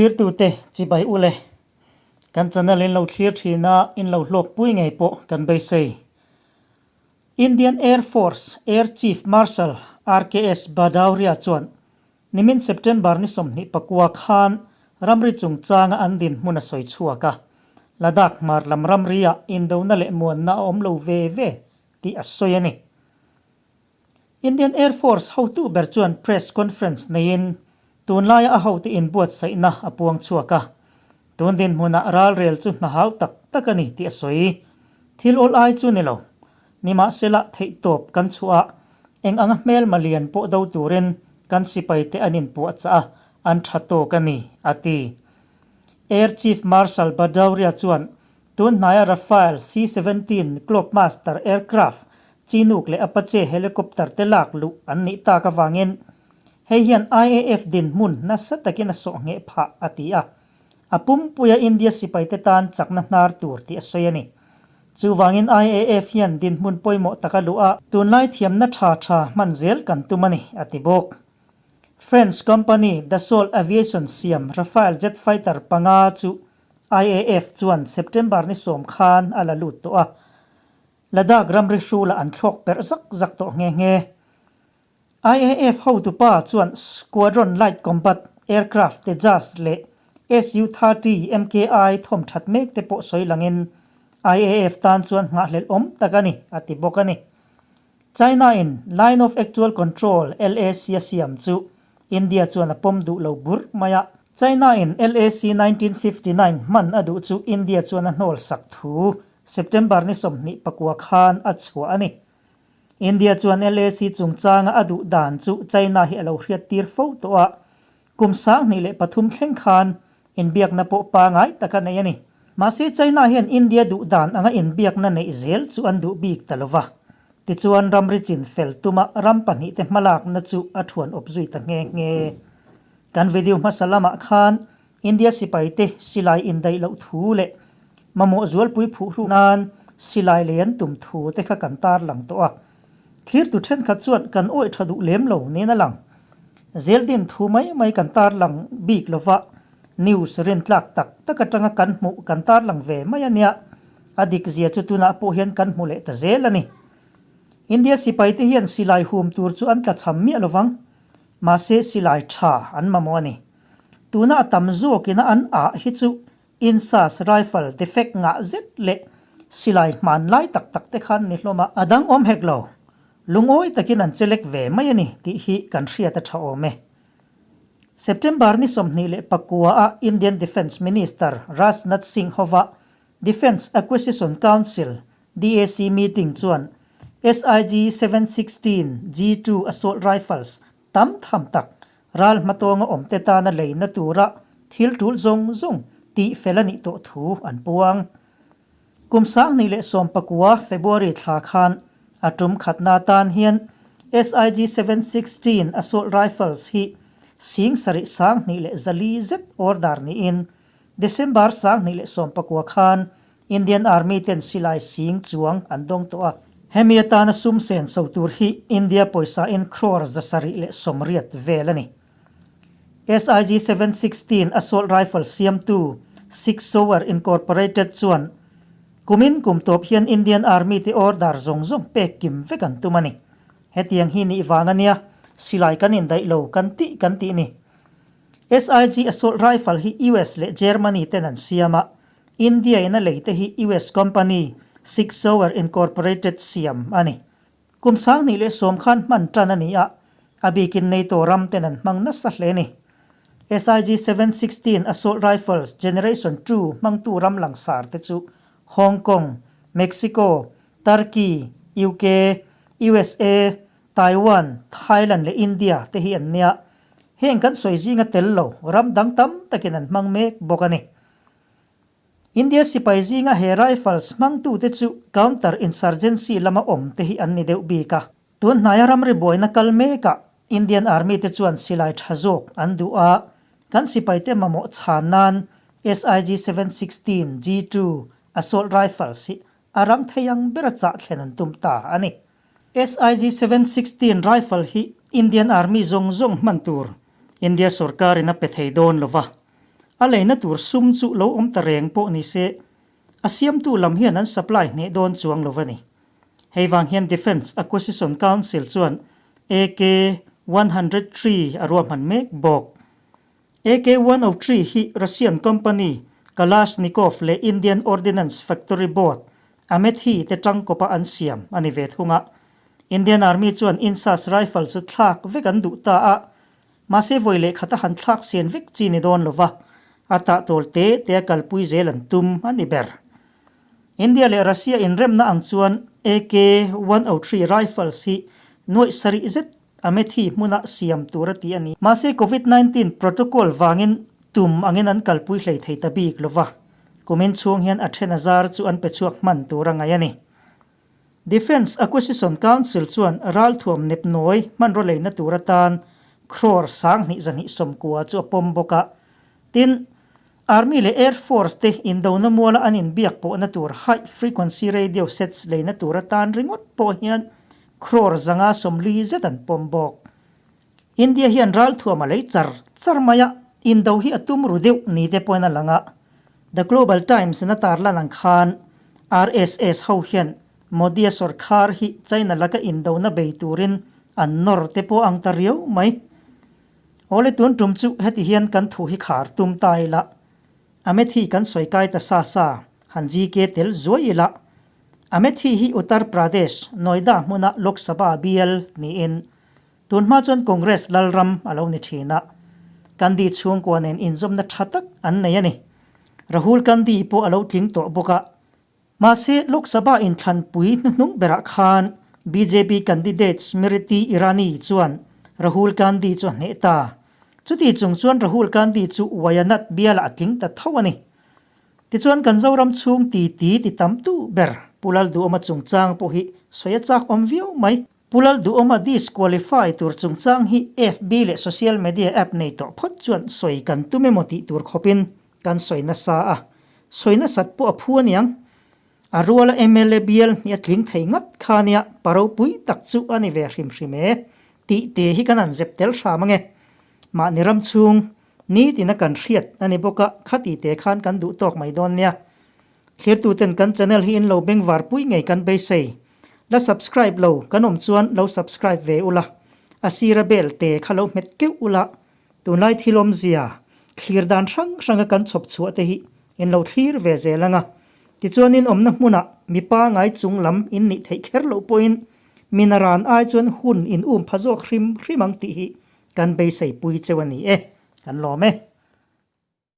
Thlirtute chibai ule. Kan channel in lo thlir thin a, in lo hlawkpui ngei pawh kan beisei. Indian Air Force Air Chief Marshal RKS Bhadauria chuan nimin September ni 24 khan ramri chungchanga an dinhmun a sawi chhuak a, Ladakh hmar lam ramriah indona leh muanna a awm lo ve ve tih a sawi a ni. Indian Air Force hotu ber chuan press conference neiin tunlaia a hote inbuatsaihna a puang chhuak a, tun dinhmunah ralrel chu hna hau tak tak a ni tih a sawi. Thil awl ai chu ni lo. Nimahsela theihtawp kan chhuah a, eng anga hmelma lian pawh do turin kan sipaite an inpuahchah a, an tha tawk a ni, a ti. Air Chief Marshal Bhadauria chuan tun hnaia Rafale C-17 Globemaster aircraft Chinook leh Apache helicopter te lak luh an nih tak avangin hei hian IAF dinhmun nasa takin a sawh ngheh phah a ti a. A pumpuia India sipaite tan chakna hnar tur tih a sawi a ni. Chuvangin IAF hian dinhmun pawimawh taka luh a, tunlai thiamna tha tha hman zel kan tum a ni, a ti bawk. French company Dassault Aviation siam Rafale jet fighter panga chu IAF chuan September ni 10 khan a la lut tawh a. Ladakh ramri hrulah an thlawk perh zak zak tawh nghe nghe. IAF hotupa chuan Squadron Light Combat Aircraft Tejas leh Su-30 MKI thawm that mek te pawh sawi langin IAF tan chuan nghahhlelh awm tak a ni, a ti bawk a ni. China-in Line of Actual Control, LAC, a siam chu India chuan a pawm duh lo bur mai a. China-in LAC 1959 hman a duh chu India chuan a hnawl sak thu September ni 24 khan a chhuah a ni. India chuan LAC chungchanga a duh dan chu China hi a lo hriat tir fo tawh a, kum 2003 thleng khan inbiakna pawh pangai tak a nei a ni. Mahse China hian India duh dan anga inbiakna neih zel chu an duh bik ta lova. Tichuan ramri chin fel tuma ram pahnihte hmalakna chu a thuan awp zui ta nghe nghe. Kan video hmasa lamah khan India sipaite silai indaih loh thu leh mamawh zualpui phuhru nan silai lei an tum thu te kha kan tar lang tawh a. Thlirtu thenkhat chuan kan awih tha duh lem lo niin a lang. Zeldin thu mai mai kan tar lang bik lova, news rintlak tak tak atanga kan hmuh kan tar lang ve mai a nia. A dik zia chu tunah pawh hian kan hmu leh ta zel a ni. India sipaite hian silai hum tur chu an tlachham miah lovang. Mahse silai tha an mamawh a ni. Tuna a tam zawkina an ah hi chu INSAS rifle defect ngah zet leh silai hman lai tak tak te khan ni hlawm a, a dang awm hek lo. Lungawi takin an chelek ve mai a ni tih hi kan hriat a tha awm e. September ni 29 a Indian Defence Minister Rajnath Singh hova Defence Acquisition Council, DAC, meeting chuan SIG 716 G2 assault rifles tam tham tak Ral hmatawnga awmte tana leina tura thil tul zawng zawng tih fel a nih tawh thu an puang. Kum 2019 February thla khan a tum khatna atan hian SIG 716 assault rifles hi 7,204 zet order niin December 2019 khan Indian Army ten silai sing chuang an dawng tawh a. Hemi atana sum sen so tur hi India pawisa in crore 780 vel a ni. SIG 716 assault rifle siamtu Sig Sauer Incorporated chuan kumin kum tawp hian Indian Army te order zawng zawng pek kim vek an tum a ni. Hetiang hi nih vang a nia, silai kan indaih lo kan tih kan tih ni. SIG assault rifle hi US leh Germany ten an siam a, India in a lei te hi US company Sig Sauer Incorporated siam a ni. Kum 2010 khan hman tan a ni a, a bikin NATO ram ten an hmang nasa hle a ni. SIG 716 Assault Rifles Generation 2 hmangtu ram langsar te chu Hong Kong, Mexico, Turkey, UK, USA, Taiwan, Thailand leh India te hi an nia. Heng kan sawi zinga tel lo ram dang tam takin an hmang mek bawk a ni. India sipai zinga he rifles hmangtute chu counter insurgency lama awm te hi an ni deuh bik a. Tun hnaia ramri buaina kal mekah Indian Army te chuan silai tha zawk an duh a, kan sipaite mamawh chhan nan SIG 716 G2 assault rifles hi a rang thei ang bera chah thlen an tum ta a ni. SIG 716 rifle hi Indian Army zawng zawng hman tur India sorkarin a pe thei dawn lova. A leina tur sum chu lo awm ta reng pawh ni se, a siamtu lam hian an supply hneh dawn chuang lo a ni. Hei vang hian Defence Acquisition Council chuan AK 103 a ruahman mek bawk. AK 103 hi Russian company Kalashnikov leh Indian Ordnance Factory Board, Amethi te tangkawpa an siam a ni ve thung a. Indian Army chuan INSAS rifle chu thlak vek an duh ta a, mahse vawi leh khata han thlak sian vek chi ni dawn lova, a tahtawl te te a kalpui zel an tum a ni ber. India leh Russia inremna ang chuan AK 103 rifles hi nuaih sarih zet Amethi hmuna siam tur a ti a ni. Mahse Covid 19 protocol vangin tum angin an kalpui hlei thei ta bik lova, kumin chhung hian a then a zar chu an pe chhuak hman tur a ngaih a ni. Defence Acquisition Council chuan ralthuam nepnawi hmanraw leina tur atan crore 2290 chu a pawm bawk a. Tin, Army leh Air Force te indona muala an inbiak pawhna tur high frequency radio sets leina tur atan ringawt pawh hian crore 540 zet an pawm bawk. India hian ralthuam a lei char char mai a, indo hi a tum ru deuh ni te pawhin a lang a. The Global Times in a tarlan ang khan RSS ho hian Modi-a sawrkhar hi China laka indona bei turin an nawr te pawh ang ta riau mai. Awle tun tum chu heti hian kan thu hi khar tum ta ila, Amethi kan sawi kai ta sa sa, han GK tel zuai ila. Amethi hi Uttar Pradesh, Noida hmuna Lok Sabha bial niin tun hma chuan Congress lalram a lo ni thin a. Gandhi chhungkua nen inzawmna tha tak an nei a ni. Rahul Gandhi pawh a lo tling tawh bawk a. Mahse, Lok Sabha inthlanpui hnuhnung berah khan bjp candidate Smriti Irani chuan Rahul Gandhi chu a hneh ta. Chuti chung chuan Rahul Gandhi chu Wayanad bialah a tling ta tho a ni. Tichuan kan Zoram chhung titi ti tam tu ber Pu Lalduhawma chungchang pawh hi sawi a chak awm viau mai. Pu Lalduhawma disqualify tur chungchang hi FB leh social media app nei tawh phawt chuan sawi kan tum emaw tih tur khawpin kan sawi nasa a, sawi nasat pawh a phu aniang. A ruala mla bial hnih a tling thei ngat kha nia, pa ropui tak chu a ni ve hrim hrim e tih te hi kan han zep tel hram ange. Mahni ram chhung nitina kan hriat a ni bawk a, khati te khan kan duh tawk mai dawn nia. Thlirtuten kan channel hi in lo bengvar pui ngei kan beisei. La subscribe lo kan awm chuan lo subscribe ve ula, a sira bell te kha lo hmet keuh ula, Tunlai thil awmzia, thlir dan hrang hranga kan chhawp chhuah te hi in lo thlir ve zel ang a. Tichuanin awmna hmunah mipa ngai chung lam in nih theih kher loh pawhin minaran ai chuan hun in um pha zawk hrim hrim ang tih hi kan beisei pui cheu a ni e. Kan lawm e.